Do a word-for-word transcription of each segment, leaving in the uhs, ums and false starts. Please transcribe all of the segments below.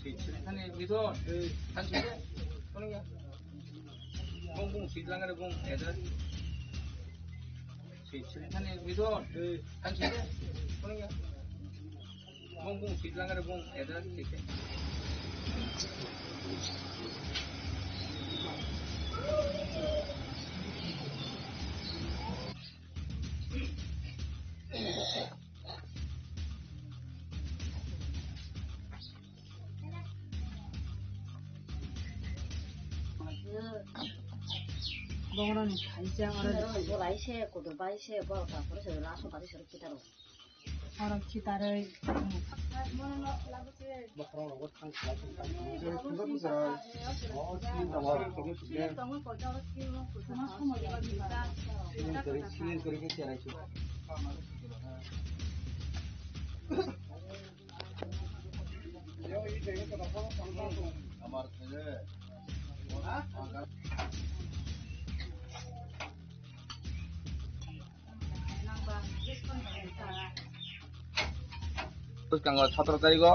Sweet, sweet. Thani, Bidon. Thani, sweet. Kono ya? Bung, bung, sweet langare, bung, address. Sweet, sweet. Thani, Bidon. Thani, sweet. Kono ya? Bung, bung, sweet langare, bung, address, sweet. Bongrokni phaisa oro bolai se, kudu bai se, borok ta phuru se, laso kari se, kitaro. Oro kitarwi. Bwskango sotoro tarikgo,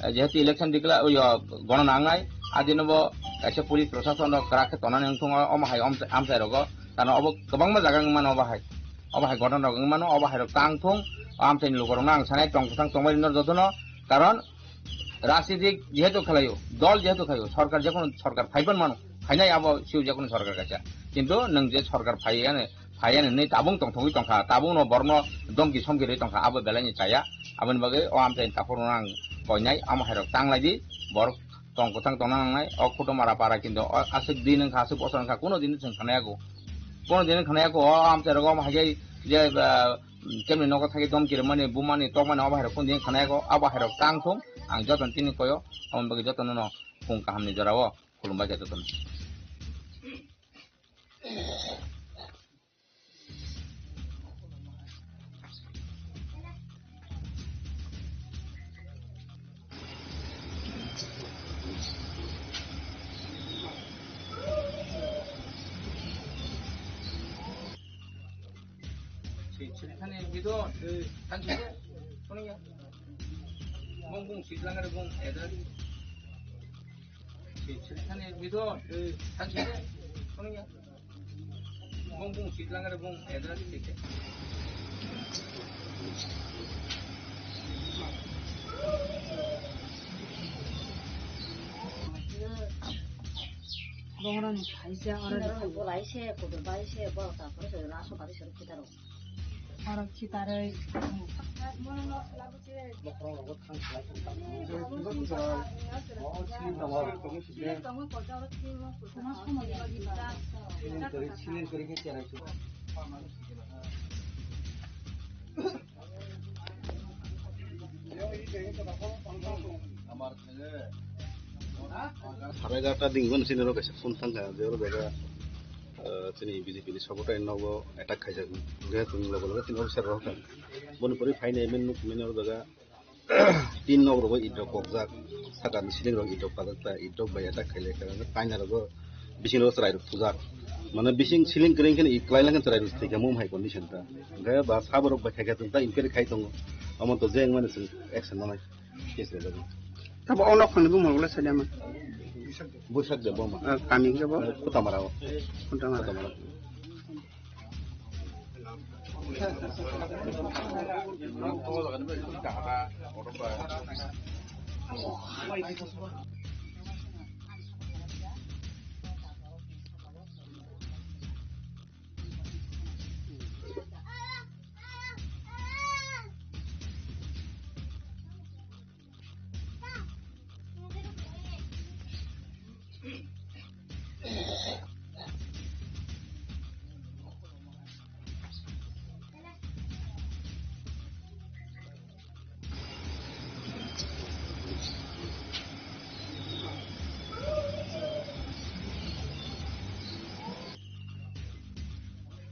eh, jehetu election declare, oi, oh, gonona wngnai, adino bo kaisa police prosason rok kwrak khe tonani wngthung, omo hai amchai, amchai rogo, tano obo kwbangma jaga wngmano obo hai, obo hai ghotona rok wngmano, obo hai rok tang thung, o amchaini lukurokno ang sanai tong kwthang tongbai rwno jotono, karon rajnitik jehetu khlaio, dol jehetu khlaio, sorkar jekono sorkar phaiban mano, phainai abo sio jekono sorkar kaisa, kintu nwng je sorkar phaiya, phaiya nini tabung tongthogwi tongkha, tabung no borno domki somki rwi tongkha, abo belai ni chaya. Aboni bagwi o amchaini takhuk rokno ang koinai, amo hai rok tang lai di, borok tong kwthang tongna nangnai, o Khutumara para kintu o aswk din wngkha, aswk bosor wngkha, kuno din chwng khna yago, kuno din khna yago, o amchai rok omo hai khe je, ah, kemni nogo thangwi domki rwmani, bumani, tokmani, obo hai rok kuno din khna yago, abo hai rok tang thung, ang jotono tini koyo, aboni bagwi jotono no khung kaham ni jora o khulumbai kha jotono. Sweet, sweet, thani, Bidon, thani, sweet, kono ya? Bung, bung, sweet langare, bung, address. Sweet, sweet, thani, Bidon, thani, sweet, kono ya? Bung, bung, sweet langare, bung, address, sweet. Bongrokni phaisa oro bolai se, kudu bai se, borok ta phuru se, laso kari se, kitaro. Oro kitarwi. Sarai garta ding gon sini ro kaisa phone thangkha, je oro jaga, ah, chini B J P ni supporter nogo attack khaijak, je tuni logo logo chini officer rok kha. Boni pore phainai men nuk men oro jaga tin nok rogo id rok kokjak, saka ni ceiling rok id rok pajak ta, id rok bai attack khailai kha, taina rogo bising rogo chwrai rok thujak. Mane bising ceiling kwrwi khe id kwlai lang khe chwrai rok thwikha mum hai condition ta. Hwnkhe ba sabo rok bai khaikha chwng ta inquiry khai tongo. Omo to je wngmani chwng action nanai. Case rwjak. Tabo o nok phani bumung le sadi ama. Busak de boma. Ah, kami ke bo? Kutamara o. Kutamara. Kutamara.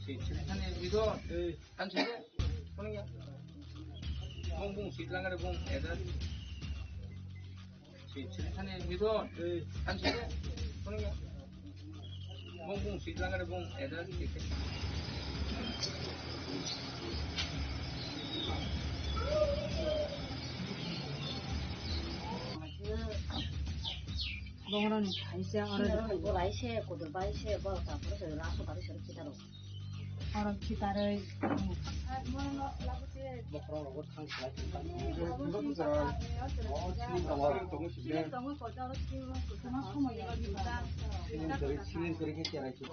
Sini, sini, sini, itu. Eh, kan sini. Kuning ya. Bung, bung, sit langgar, bung. Ada. Sini, sini, sini, itu. Eh, kan sini. Kuning ya. Bung, bung, sit langgar, bung. Ada. Bongrokni phaisa oro. Sinarokni bwlaise, kudur baise, borok taporo se raso kari se rwkhe taro. Oro khitarwi. Bokhorok rogo thang khlai. Siling kwrwi, siling kwrwi khe cherai khe.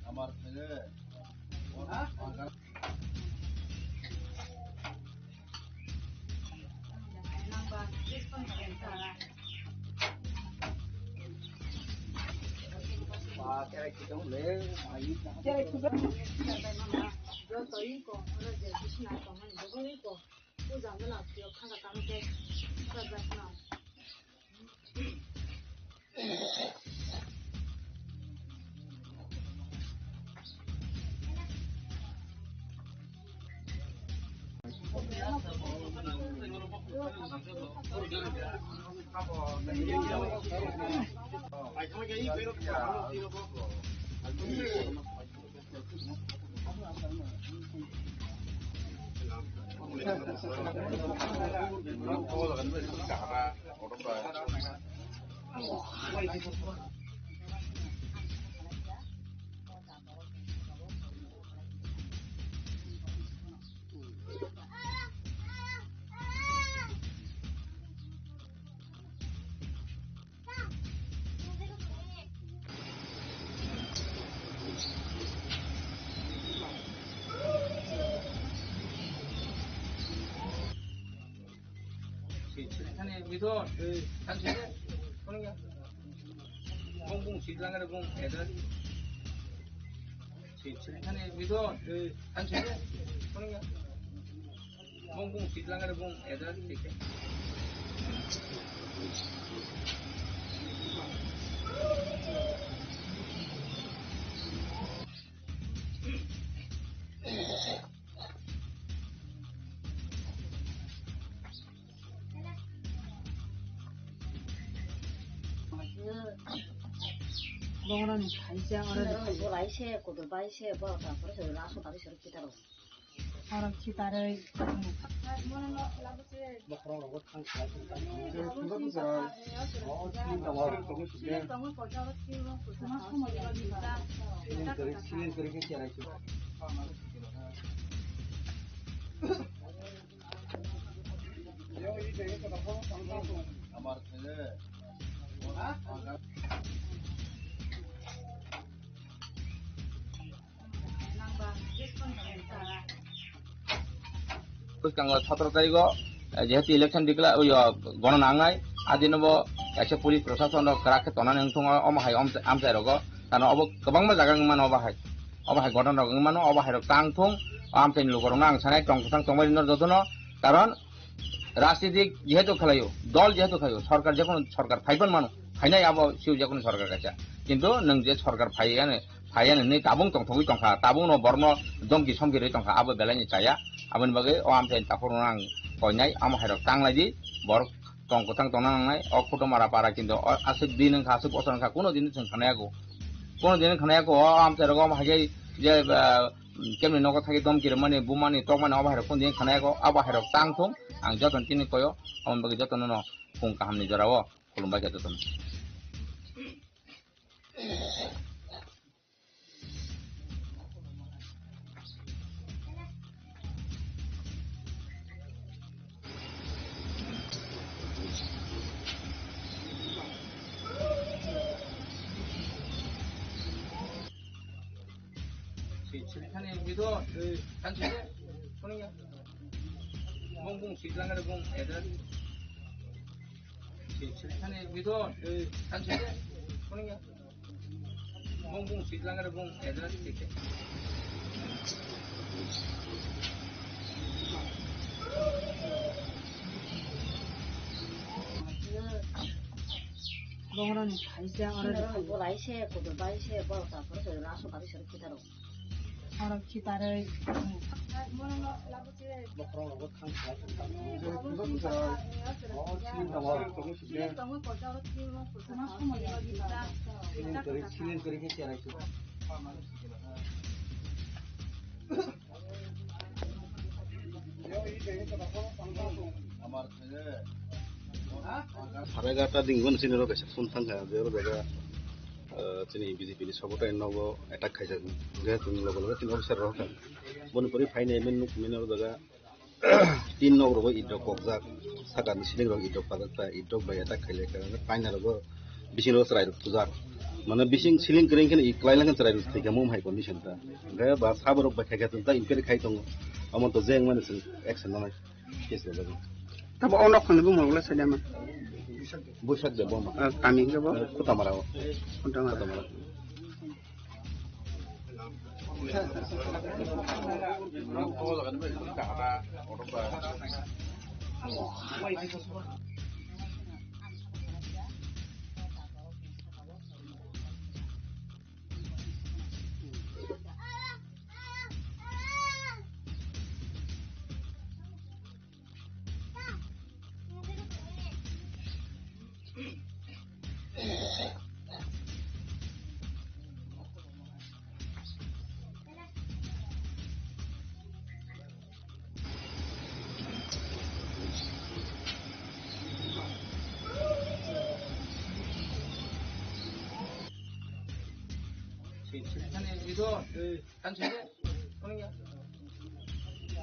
Amar khe. Bung bung sit langare bung. Sini, sini, sini, itu. Eh, kan sini. Kuning ya. Bung, bung, sit langgar, bung. Ada, tiket. Bongrokni phaisa oro. Sinarokni bwlaise, kudur baise, borok taporo se raso kari se rwkhe taro. Oro khitarwi. Bokhorok rogo thang khlai. Siling kwrwi, siling kwrwi khe cherai khe. Amar khe. Bwskango sotoro tarikgo, eh, jehetu election declare, oi, o, gonona wngnai, adino bo kaisa police prosason rok kwrak khe tonani wngthung, omo hai amchai, amchai rogo, ano obo kwbangma jaga wngmano obo hai, obo hai ghotona rok wngmano, obo hai rok tang thung, o amchaini lukurokno ang sanai tong kwthang tongbai rwno jotono, karon rajnitik jehetu khlaio, dol jehetu khlaio, sorkar jekono sorkar phaiban mano, phainai abo sio jekono sorkar kaisa, kintu nwng je sorkar phai yani, phaiya nini tabung tongthogwi tongkha, tabungno borokno domki somki rwi tongkha, abo belaini chaya. Aboni bagwi o amchaini takhukno ang koinai, amo hairok tang lai di, borok tong kwthang tongna nangnai, o Khutumara para kintu o aswk din wngkha, aswk bosor wngkha, kuno din chwng khna yago, kuno din khna yago, o amchairok omo hai khe je, ah, kemni nogo thangwi domki rwmani, bumani, tokmani, omo hairok kuno din khna yago, abo hairok tang thung, ang jotono tini koyo, aboni bagwi jotono no khung kahamni jorao khulumbai khe jotono. Bung bung sit langare bung, ada. Sini, sini, sini, itu. Eh, kan sini. Kuning ya. Bung bung sit langare bung, ada, tiket. Bongrokni khaisa oro. Sinirokni bolai se, kudubai se, borok taporo se, raso kari se, kitaro. Oro kitarwi. Sarai gata ding gun sini rok kaisa phone thang kha, je oro jaga, eh, chini B J P ni sobo tai nogo attack khaijak, je chini logo logo chini officer rok kha. Boni pori phainai men nuk men oro jaga tin nok rogo idrok kokjak, saka ni ceiling rok idrok pajak ta, idrok bai attack khailai kha, paina rogo bising rogo chwrai rok thujak. Mane bising ceiling kwrwi khe i kwlai lang khe chwrai rok thai kha mum hai condition ta. Hwnkhe ba sabo rok bai khai kha ta inquiry khai tongo. Amo to jeng mane chwng action nanai. Case le jago. Tabo ono khani bumung le sadama. Buisak de boma. Ah, kami ke bo? Kutamara o. Kutamara. Kutamara.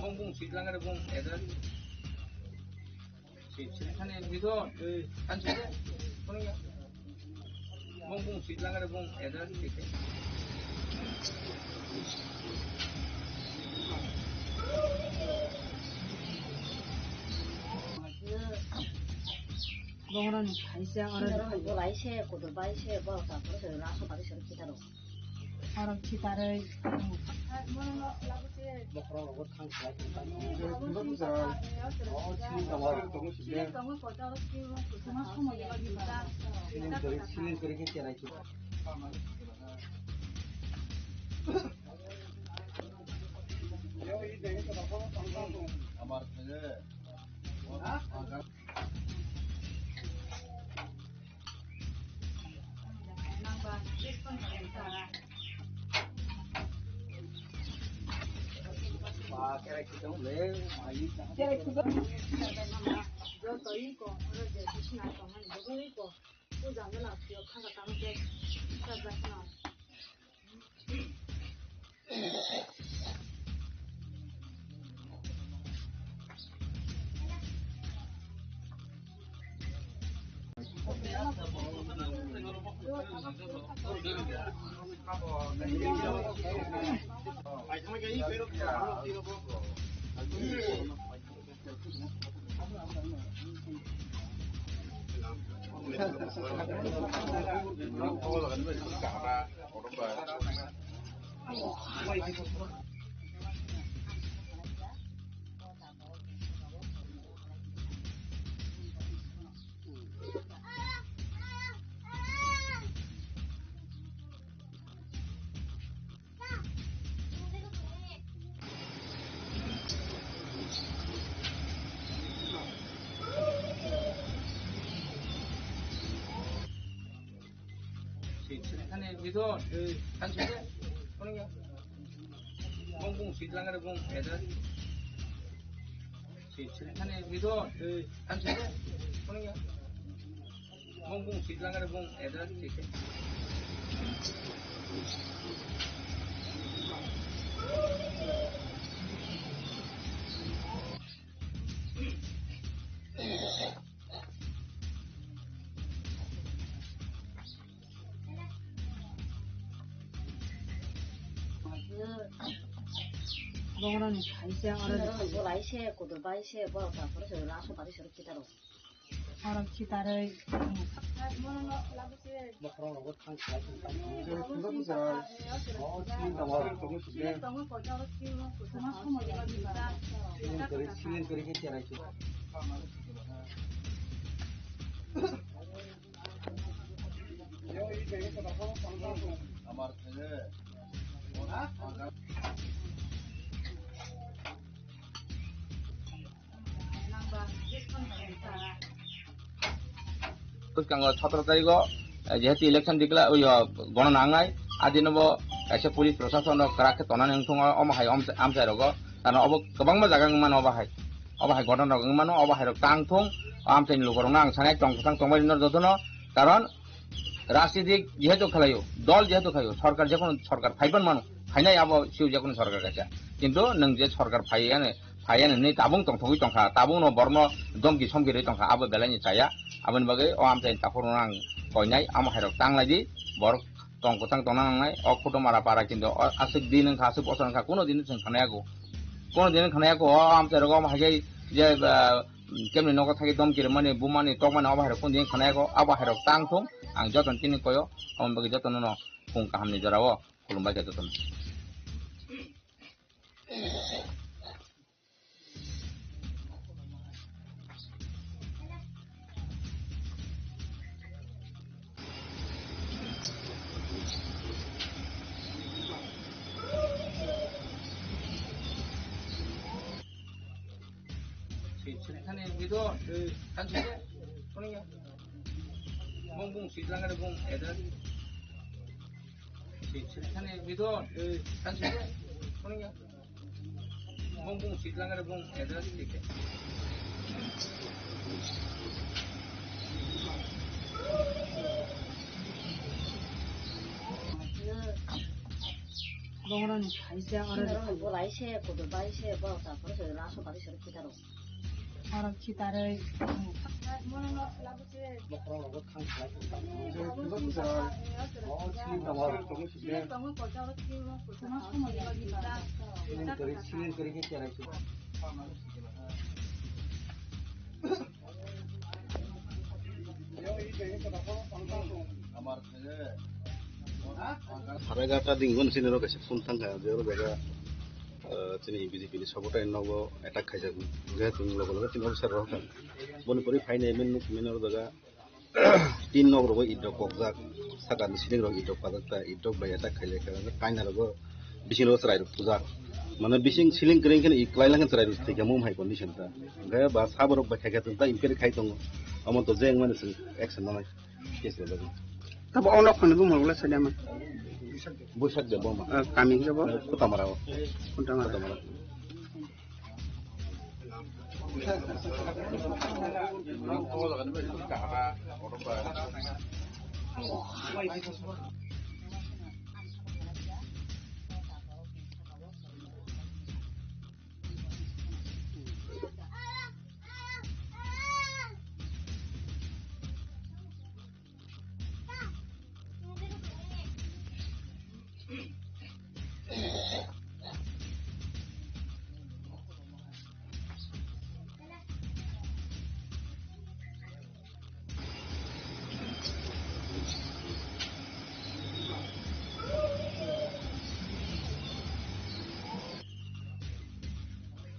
Bung bung sitlang ada bung, ya kan? Sip, sip, kan yang gitu. Kan sih. Kuning ya. Bung bung sitlang ada bung, ya kan? Sip. Bongrokni khaisa oro. Sinirokni bolai se, kudubai se, borok taporo se, raso kari se, kitaro. Oro kitarwi. Sip, sip, kan yang gitu. Kan sih. Kuning ya. Bung bung sitlang ada bung, ya kan? Sip, sip, kan yang gitu. Kan sih. Kuning ya. Bung bung sitlang ada bung, ya kan? Sip, sip. Bongrokni khaisa oro. Sinirokni bolai se, kudubai se, borok taporo se, raso kari se, kitaro. Oro kitarwi. Bwskango sotoro tarikgo, eh, jehetu election declare, oi, oh, gonona wngnai, adino bo kaisa police prosason rok kwrak khe tonani wngthung, omo hai amchai rogo, karno obo kwbangma jaga wngmano obo hai, obo hai ghotona rok wngmano, obo hai rok tang thung, o amchaini lukurokno ang sanai tong kwthang tongbai rwno jotono, karon rajnitik jehetu khlaio, dol jehetu khlaio, sorkar jekono sorkar phaiban mano, phainai abo sio jekono sorkar kaisa, kintu nwng je sorkar phaiya, phaiya hinwi tabung tongthogwi tongkha, tabungno borokno domki somki rwi tongkha, abo belaini chaya. Aboni bagwi o amchaini takhukno ang koinai, amo hairok tang lai di, borok tong kwthang tongna nangnai, o Khutamara para kintu o aswk din wngkha, aswk bosor wngkha, kuno din chwng khana yago, kuno din khana yago, o amchai rogo omo hai khe je, ah, kemni nogo thangwi domki rwmani, bumani, tokmani, obo hairok kuno din khana yago, abo hairok tang thung, ang jotono tini koyo, aboni bagwi jotono no khung kahamni jorao khulumbai kha jotono. Sini, sini, sini, gitu. Kan sini, kuning ya. Bung, bung, sini langgar, bung, ada. Sini, sini, sini, gitu. Kan sini, kuning ya. Bung bung sitlang ada bung address dikhe. Bongroni khaisa oro bolai se kudu bai se borok ta phoro se raso bari se kitaro. Oro khitarwi. Saregata dinggon sini ro kaisa phone thangkha, je oro jaga, ah, chini B J P ni supporter nogo attack khaijak, je tong logo logo chini officer rok kha. Boni pori phainai men nuk men oro jaga tin nok rogo idrok kokjak, saka ni siling rok idrok pajak ta, idrok bai attack khailai kha, kaina rogo bising rogo chwrai rok tujak. Mane bising siling kwrwi khe i kwlai lang khe chwrai rok thwikha mum hai condition ta. Hwnkhe ba sabo rok bai khaikha chwng ta inquiry khai tongo. Omo to jeng mani chwng action nanai case rok. Tabo ono khoni bumung le sadi ama. Buisak de boma. Eh, kami ke bo? Kutamara o. Kutamara. Kutamara.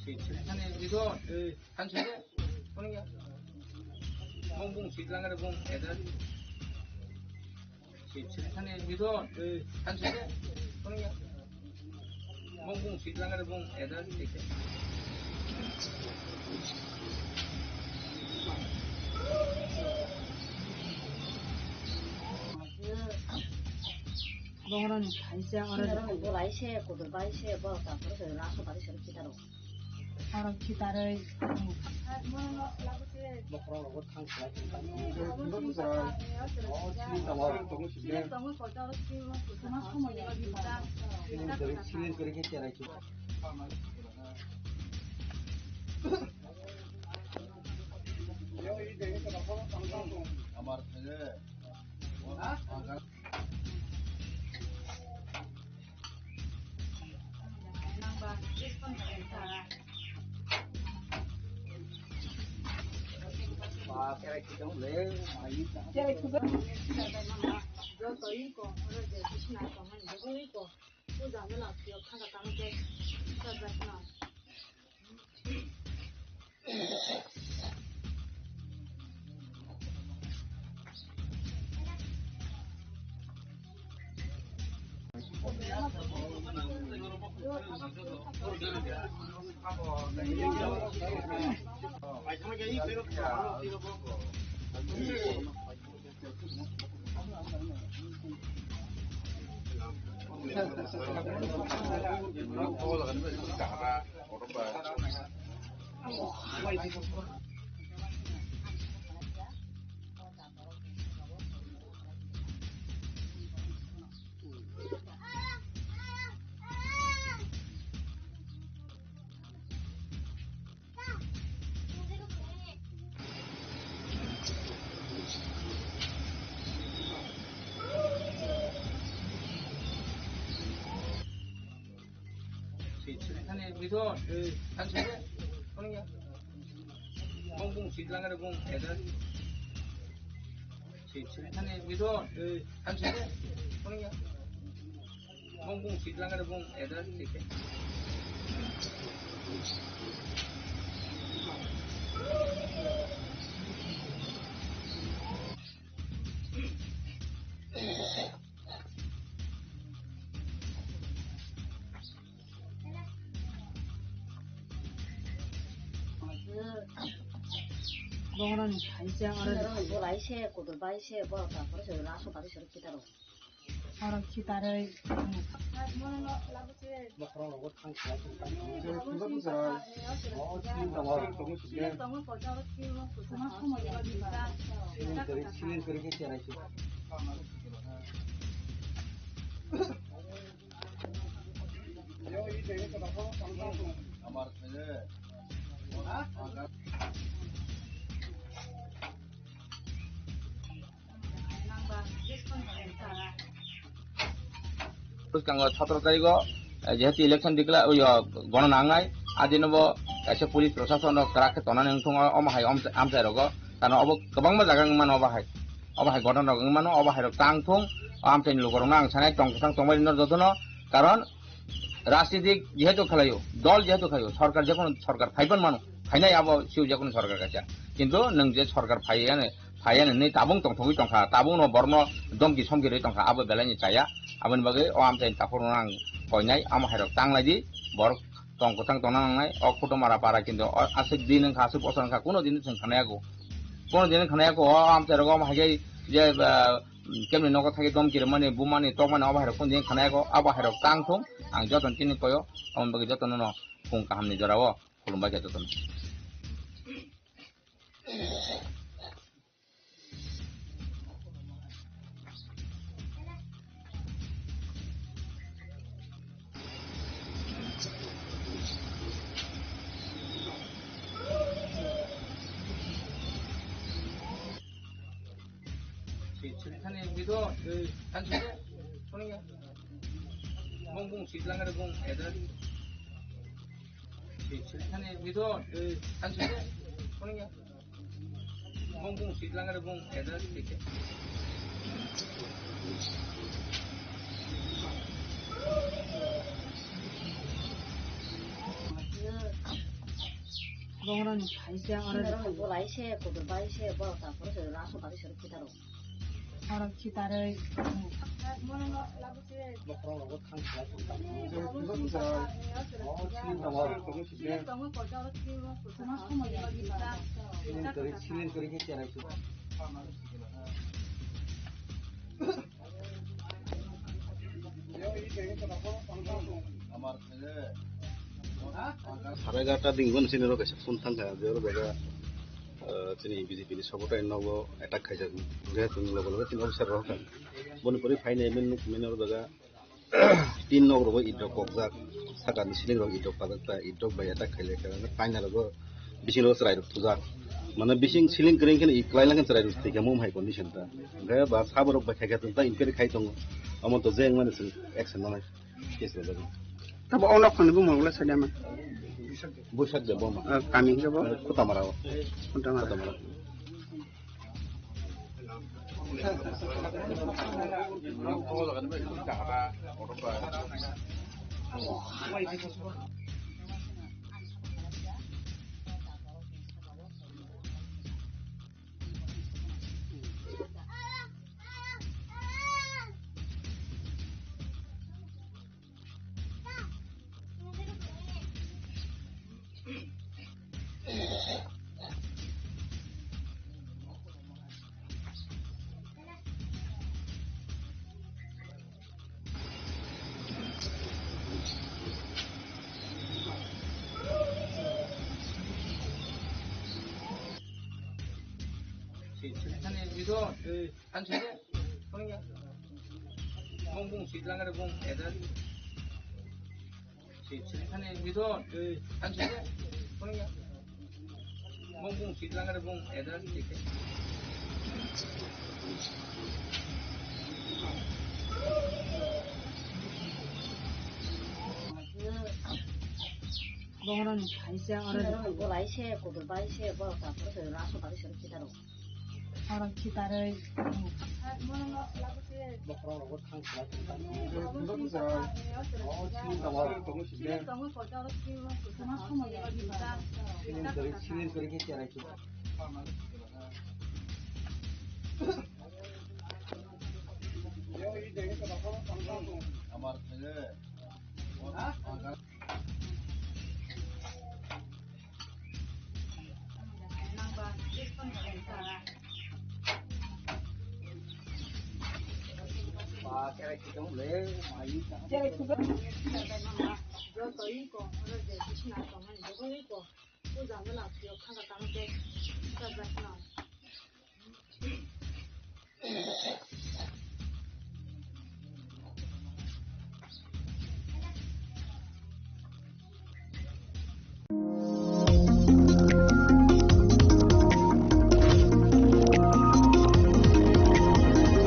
Sini, sini, sini, itu, eh, kan sini, kuning ya. Bung, bung, sitlang ada, bung, ada. Sini, sini, sini, itu, eh, kan sini, kuning ya. Bung bung sitlang ada bung address dikhe. Bongroni khaisa oro bolai se kudu bai se borok ta phoro se raso bari se kitaro. Oro khitarwi. Bung bung sitlang ada bung, ada. Si sitlang ada bung, ada. Bongrani phaisa oro. Bolai se, kudur bai se, borok ta pore se, raso pari se, kitaro. Oro kitaroi. Bwskango sotoro tarigo, eh, jehetu election declare, oi, oh, gono nangnai, adino bo kaisa police prosason rok kwrak khe tonani wngthung o, omo hai amchai rogo, tano obo kwbangma jaga wngmano obo hai, obo hai gotona rok wngmano, obo hai rok tang thung, o amchaini lukurokno ang sanai tong kwthang tongbai rino jotono, karon rajnitik jehetu khlaio, dol jehetu khlaio, sorkar jekono sorkar phaiban mano, phainai abo sio jekono sorkar kaisa, kintu nwng je sorkar phaiya, phaiya nini tabung tongthogwi tongkha, tabung no borno domki somki rwi tongkha, abo belai ni chaya. Aboni bagwi o amchaini takhuk rokno ang koinai, amo hai rok tang lai di, borok tong kwthang tongna nangnai. O Khutumara para kintu o aswk din wngkha, aswk bosor wngkha, kuno din chwng khna yago, kuno din khna yago. O amchai rok omo hai khe je, ah, kemni nogo thangwi domki rwmani, bumani, tokmani, obo hai rok kuno din khna yago, abo hai rok tang thung. Ang jotono chini koyo, aboni bagwi jotono no khung kaham ni jora o khulumbai kha jotono. Bung bung sitlang ada bung, ada sedikit. Bongrani phaisa oro. Bolai se, kudur bai se, borok ta pore se, raso pari se, kitaro. Oro kitaroi. Sarai garta ding gon sini ro kaisa phone thang kha, je ro jaga, eh, chini B J P ni supporter nogo attack khaijak, je tini logo logo tini officer rok kha. Boni pore phainai min nuk min ro jaga. Tin nok rogo idrok kokjak, sakani siling rok idrok pajak ta, idrok bai attack khailai kha, paina rogo bising rogo chwrai rok thujak. Mane bising siling kwrwi khe i kwlai lang chwrai rok thwikha mum hai condition ta. Hwnkhe ba sabo rok bai khaikha ta inquiry khai tongo. Omo to je wngmani chwng action nanai case rwjak. Tabo o nok khani bumung le sadama. Buisak de boma. Ah, kami hwnkhe bo? Kutamara o. Kutamara. Kutamara. Sini sani, Mithun. An sini. Bung, bung, sit langare, bung, eda. Sit, sini sani, Mithun. An sini. Bung, bung, sit langare, bung, eda, sit. Bongrok ni phaisa, oro ni bolai se, kotor bai se, borok taporo se, raso bagwi se, kitaro. Oro kitarwi.